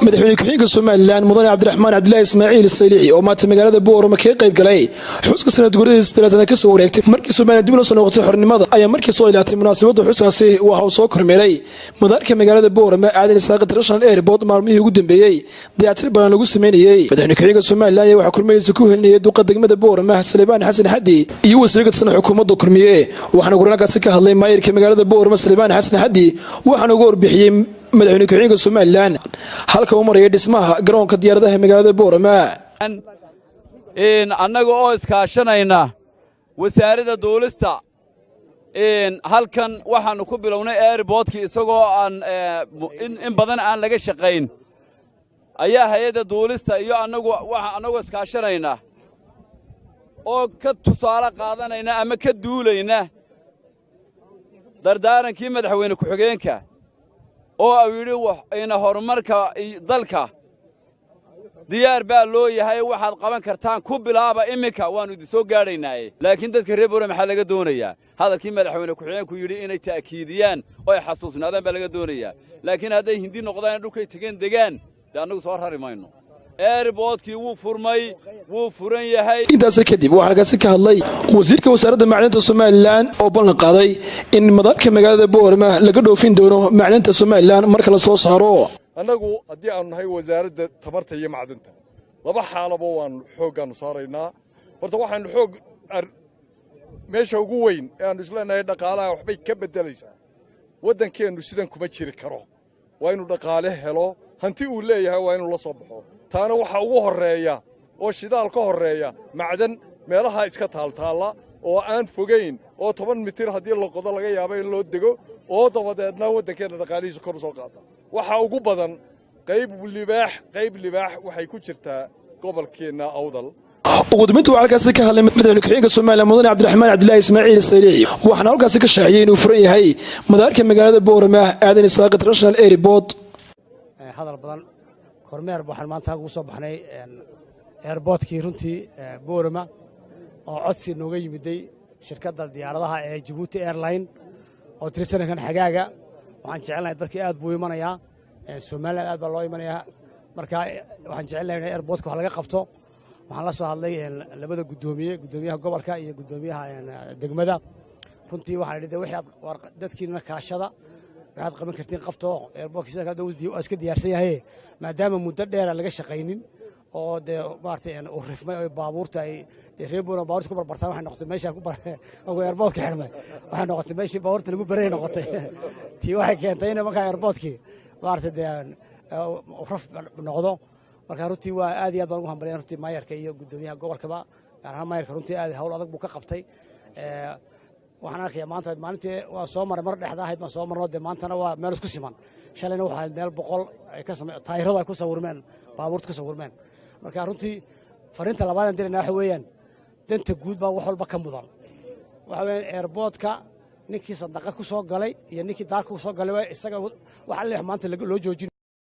Madaxweyne ku-xigeenka Somaliland, mudane Cabdiraxmaan Cabdilaahi Ismaaciil Saylici, oo maanta magaalada Boorama kaga qayb galay xuska sanad guuradiisa 8aad kasoo wareegtay markii Somaliland dib ula soo noqotay xornimada, ayaa markii soo ilaatay munaasabadda xuskaasi waxa uu soo kormeeray madaarka magaalada Boorama, Aadan Isaaq International Airport, maalmihii ugu dambeeyey dayactir badan lagu sameynayey. Madaxweyne ku-xigeenka Somaliland ayaa waxaa kormeerkiisa ku helinayay duqa degmada Boorama, Salebaan Xasan Xaddi, iyo wasiir ka tirsan xukuumadda Kulmiye. Waxaana guranakaasi ka hadlay maayirka magaalada Boorama, Salebaan Xasan Xaddi, waxaana uga warbixiyey madaxweyne ku-xigeenka Somaliland halka uu maraya dhismaha garoonka diyaaradaha magaalada Boorama. Annaga oo iskaashanayna wasaaradda duulista, halkan waxaannu ku bilownay airportkii isagoo aan in badan aan laga shaqayn, ayaa hay-adda duulista iyo annagu waxa annagoo iskaashanayna oo ka tusaale qaadanayna ama ka duulayna dardaarankii madaxweyne ku-xigeenka oo uu yidhi ina horumarka dalka diyaar baa loo yahay, waxaad qaban kartaan ku bilaaba iminka, waannu idin soo gaadhaynaaye. Laakiin dadka reer Boorama maxaa laga doonayaa? Hadalkii madaxweyne ku-xigeenku yidhi inay ta'kiidiyaan oo ay xasuusnaadaan baa laga doonayaa. Laakiin hadday Hindi noqdaan, dhulkay tegeen degaan, dee annagu soo rari mayno. Airportkii wuu furmay, wuu furan yahay. Intaasi kadib waxaa halkaasi ka hadlay wasiirka wasaaradda macdanta Somaliland oo ballan qaaday in madaarka magaalada Boorama laga dhoofin doono macdanta Somaliland marka la soo saaro. Annagu haddii aanu nahay Wasaaradda Tamarta iyo Macdanta, laba xaalaba waannu xooggaannu saaraynaa. Horta waxaannu xoog meesha ugu weyn ee aannu isleenahay dhaqaalaha waxbay ka beddelaysaa. Waddankeennu sidan kuma jiri karo. Waa inuu dhaqaale helo, hanti uu leeyahay waa inuu la soo baxo. Taana waxaa ugu horreeya oo shidaal ka horreeya macdan meelaha iska taaltaalla oo aan fogayn, oo 10 mitir haddii la qodo laga yaabo in loo dego, oo dabadeedna waddankeenna dhaqaalihiisa kor u soo qaada. Waxaa ugu badan qayb libaax waxay ku jirtaa gobolkeenna Awdal. Ugu dambeynta waxaa halkaasi ka hadlay madaxweyne ku-xigeenka Somaliland, mudane Cabdiraxmaan Cabdilaahi Ismaaciil Saylici, waxaana halkaasi ka shaaciyey inuu furan yahay madaarka magaalada Boorama, Aadan Isaaq International Airport. Hadal badan, kormeer waxaan maanta ugu soo baxnay airportkii runtii Boorama, oo codsi nooga yimiday shirkadda diyaaradaha ee Jabuuti Airline, oo tiri sanadkan xagaaga waxaan jecelnahay dadkii aad buu imanayaa, Somaliland aad baa loo imanayaa, marka waxaan jecelnahay in airportka wax laga qabto. Waxaan la soo hadlay labada guddoomiye, guddoomiyaha gobolka iyo guddoomiyaha degmada. Runtii waxaan idhi wixii aad dadkiina kaashada, waxaad qaban kartiin qabto. Airportka sida kale waa iska diyaarsan yahay, maadaama muddo dheera laga shaqaynin oo dee maaragtay uu rifmay oo baabuurta ay dee reer Boorama baabuurta ku barbartaan. Waxay noqotay meesha ku airportka xidhmay, waxay noqotay meeshii baabuurta lagu baray noqotay. Tii waxay keentay in markaa airportkii maaragtay dee raf noqdo. Marka runtii waa aad iyo aad baan ugu hambalya runtii maayarka iyo guddoomiyaha gobolkaba, gaar ahaan maayarka. Runtii aad hawl adag buu ka qabtay. Waxaan arkayaa maanta, maalintii waan soo maray mar dhexda ahayd baan soo marno, dee maantana waa meel isku siman. Shalayna waxaa ahayd meel 100 ay ka same taayiradu ay ku sawirmeen, baabuurta ku sawirmeen. Marka runtii fariinta labaad aan dirayna waxa weeyaan danta guud baa wax walba ka mudan. Waxa weeyaan airportka ninkii sandaqad ku soo galay iyo ninkii daarka ku soo galay isaga wax alle maanta loo joojin.